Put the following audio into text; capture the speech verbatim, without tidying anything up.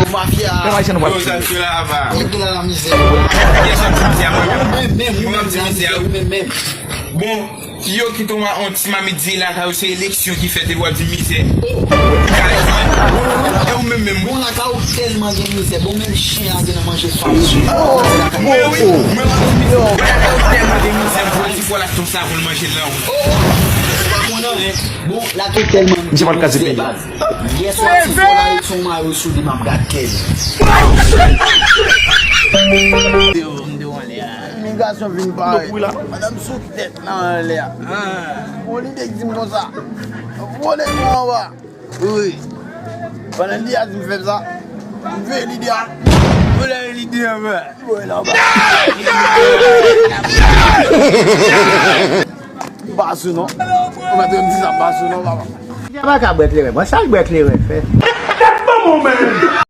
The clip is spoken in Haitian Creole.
Mafya. Yo, sa fè la, va. Mwen gen la mizè. Kiyès ap di mizè a, mwen menm? Mwen menm, mwen menm, mwen menm. Bon, yo kite yon ti mamit di lakay ou, se eleksyon ki fèt epi w ap di mizè. E ou menm menm? Bon, lakay ou tèlman gen mizè. Bon, menm chen a gen nan manje fanm. Mwen wi, mwen ap di mizè. Bon, lakay ou tèlman gen mizè, m pran ti pwa lakton sa pou l manje l nan wout. Ou pa konnen, bon, lakay ou tèlman gen mizè, baz. Yè swa ti fò la ret yon mayo sou li, m ap gad kè li. Imigrasyon vin pare. Madanm sou tèt nan anlè a. Bon, li te di m konsa. Vole pou anba. Wi. Pandan li a di m fè sa, m veye lide a. Vole lide anba. Vole anba. M pa sou non. Ou mèt di sa m pa sou non, papa. Papa ka bwè kleren. Bon, sa l bwè kleren fè? Tèt ban mwen menm.